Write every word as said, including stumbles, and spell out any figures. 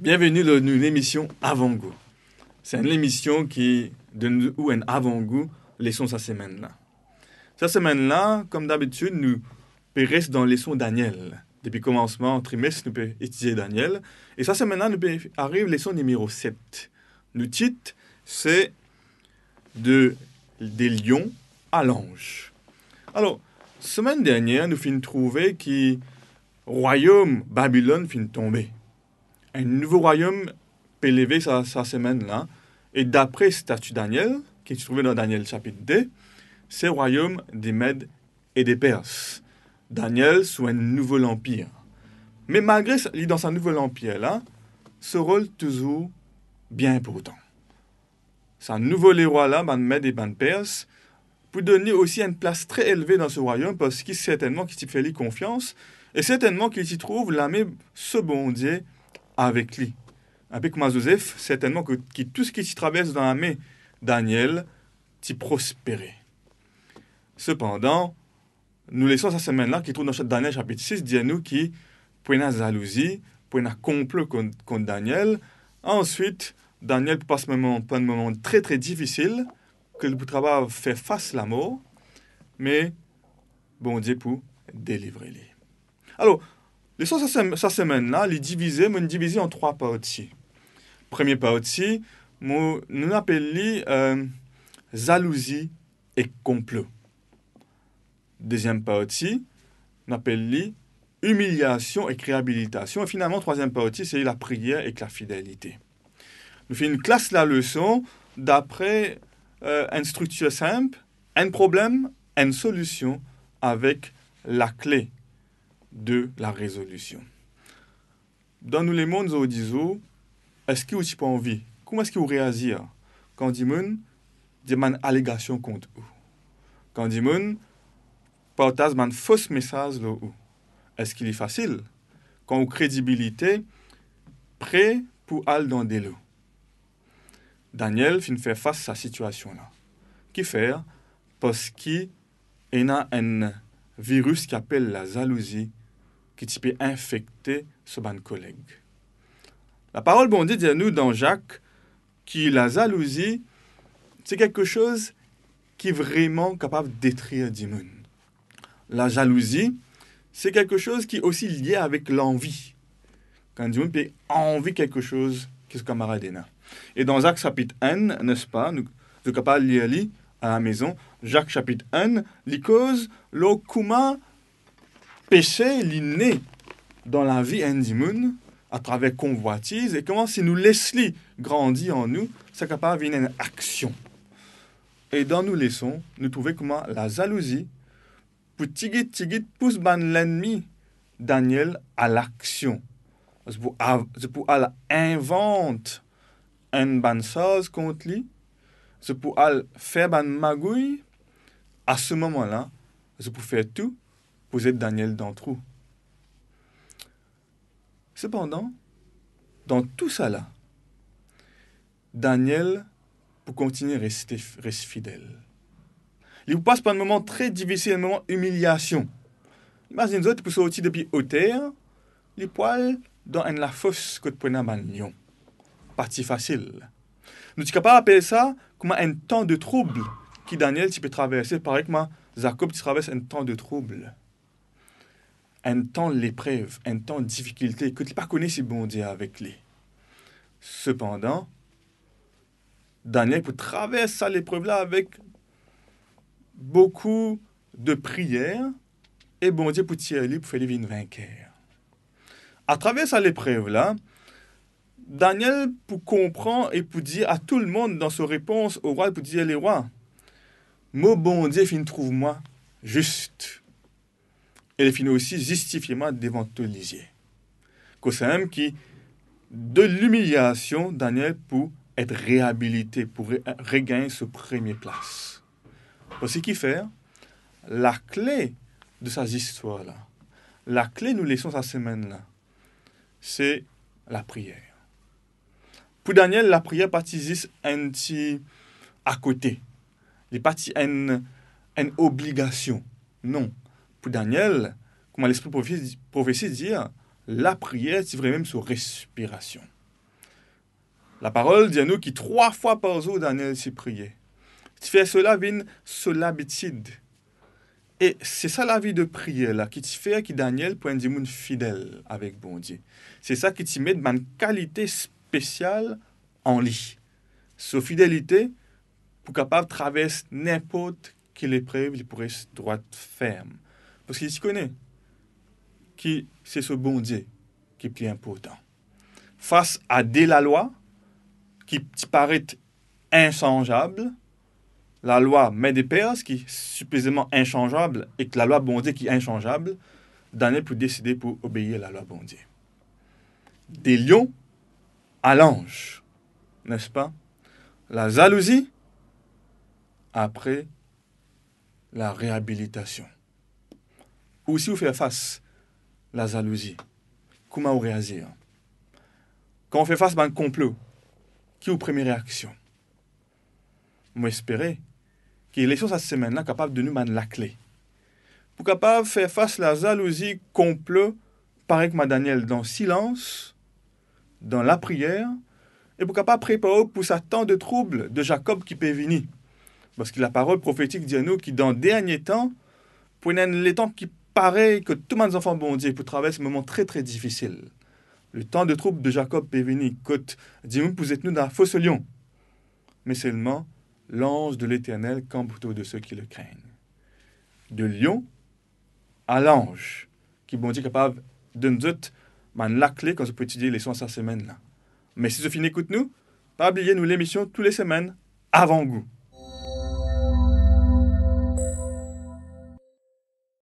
Bienveni lor nou lemision Avangou. Se enn lemision ki donn ou enn avangou leson sa semenn la. Sa semenn la, kom dabitid, nou pe res dan leson Daniel. Depi komansman trimes, nou pe etidie Daniel. E sa semenn la, nou pe ariv leson nimero set. Nou tit, se de, de lion a lanz. Alor, semenn dernier, nou finn trouve ki rwayom Babilonn finn tonbe. Enn nouvo rwayom pe leve sa, sa semenn la, e dapre stati Daniel, ki ti trouve dan Daniel sapit de, se rwayom de Med e de Pers. Daniel sou enn nouvo lanpir. Me malgre sa, li dan sa nouvo lanpir la, so rol touzour bien inportan. Sa nouvo lerwa la, bann Med e bann Pers, pou donn li osi enn plas tre elve dan so rwayom, parski sertennman ki ti fer li konfians, e sertennman ki li ti trouv lame so Bondie avek li. Inpe kouma Zozef, sertennman ki, ki tou seki ti travers dan lame Daniel ti prospere. Sepandan, nou leson sa semenn la, ki trouv dan Daniel sapit sis, dir nou ki pou ena zalouzi, pou ena konplo kont, kont Daniel. Answit, Daniel pou pas moman, pou enn moman tre, tre difisil, ke li pou kapav fer fas lamor, me Bondie pou delivre li. Alor, leson sa sem-, sa semenn la, li divize, mo divize an trwa parti. Premie parti, mo, nou apel li, eh, zalouzi ek konplo. Deziem parti, nou apel li imiliasion ek reabilitasion. E finalman, trwaziem parti, se lapriyer ek lafidelite. Nou finn klas laleson dapre, eh, enn striktir sinp, enn problem, enn solision avek lakle de larezolision. Dan nou lemond zordizour, eski ou ti pe anvi? Kouma eski ou reazir kan dimoun dir bann alegasion kont ou? Kan dimoun partaz bann fos mesaz lor ou? Eski li fasil? Kan ou kredibilite pre pou al dan delo? Daniel finn fer fas sa sitiasion la. Kifer? Parski ena enn viris ki apel lazalouzi ki ti pe infekte so bann koleg. Laparol Bondie dir nou dan Zak ki lazalouzi, se kiksoz ki vreman kapav detrir dimoun. Lazalouzi, se kiksoz ki osi lie avek lanvi. Kan dimoun pe anvi kiksoz ki so kamarad ena. E dan Zak sapit enn, nespa, nou, nou kapav lir li alamezon, Zak sapit enn, li koz lor kouma pese li ne dan lavi enn dimoun atraver konvwatiz, e kouma si nou les li grandi an nou, sa kapav vinn enn aksion. E dan nou leson, nou trouve kouma lazalouzi pou tigit, tigit pous bann lennmi Daniel a laksion. Zot pou av-, zot pou al invant enn bann sarz kont li, zot pou al fer bann magouy. A se moman la, zot pou fer tou pou zet Daniel dan trou. Sepandan, dan tousala, Daniel pou kontigne reste, res fidel. Li pou pas par enn moman tre difisil, enn moman imiliasion. Imazinn zot, li pou sorti depi oter, li pou al dan enn lafos kot pou ena bann lion. Pa ti fasil. Nou ti kapav apel sa kouma enn tan de troub ki Daniel ti pe traverse, parey kouma Zakob ti travers enn tan de troub. Enn tan leprev, enn tan difikilte, kot li pa kone si Bondie avek li. Sepandan, Daniel pou travers sa leprev la avek boukou de priyer, e Bondie pou tir li, pou fer li vinn vinker. Atraver sa leprev la, Daniel pou konpran e pou dir a tou lemonn dan so repons o rwa, pou dir, lerwa, mo Bondie finn trouv mwa zis, e li finn osi zistifie mwa devan to lizie. Kosamem ki de limiliasion, Daniel pou et reabilite, pou re-, regagn so premie plas. Parski kifer, lakle de sa zistwar la, lakle nou leson sa semenn la, se lapriyer. Pou Daniel, lapriyer pa ti zis enn ti akote. Li pa ti enn, enn obligasion. Non. Pou Daniel, kouma Lespri Profesi, Profesi dir, lapriyer ti vremem so respirasion. Laparol dir nou ki trwa fwa par zour Daniel ti priye. Ti fer sela vinn so labitid. E se sa lavi de priyer la ki ti fer ki Daniel pou enn dimoun fidel avek Bondie. Se sa ki ti met bann kalite spesial an li. So fidelite pou kapav travers ninport ki leprev, li pou res drwat ferm. Parski li ti kone ki se so Bondie ki pli inportan. Fas a de lalwa ki ti paret insanzab, lalwa Mede Pers ki sipozeman insanzab ek lalwa Bondie ki insanzab, Daniel pou deside pou obeir lalwa Bondie. De lion a lanz, nespa? Lazalouzi, apre lareabilitasion. Ou si ou fer fas lazalouzi, kouma ou reazir? Kan ou fer fas bann konplo, ki ou premie reaksion? Mo espere ki leson sa semenn la kapav donn nou bann lakle pou kapav fer fas lazalouzi, konplo, parey kouma Daniel, dan silans, dan lapriyer, e pou kapav prepar ou pou sa tan de troub de Zakob ki pe vini. Parski laparol profetik dir nou ki dan dernie tan, pou ena enn letan ki parey kot tou bann zanfan Bondie pou travers moman tre, tre difisil. Letan de troub de Zakob pe vini, kot dimoun pou zet nou dan lafo lion. Me selman, lanz de Leternel kanp otour de ceux qui le craignent. De lion a lanz, ki Bondie kapav donn zot bann lakle kan zot pou etidie leson sa semenn la. Mersi zot finn ekout nou. Pa bliye nou lemision tou le semenn, Avan Gou.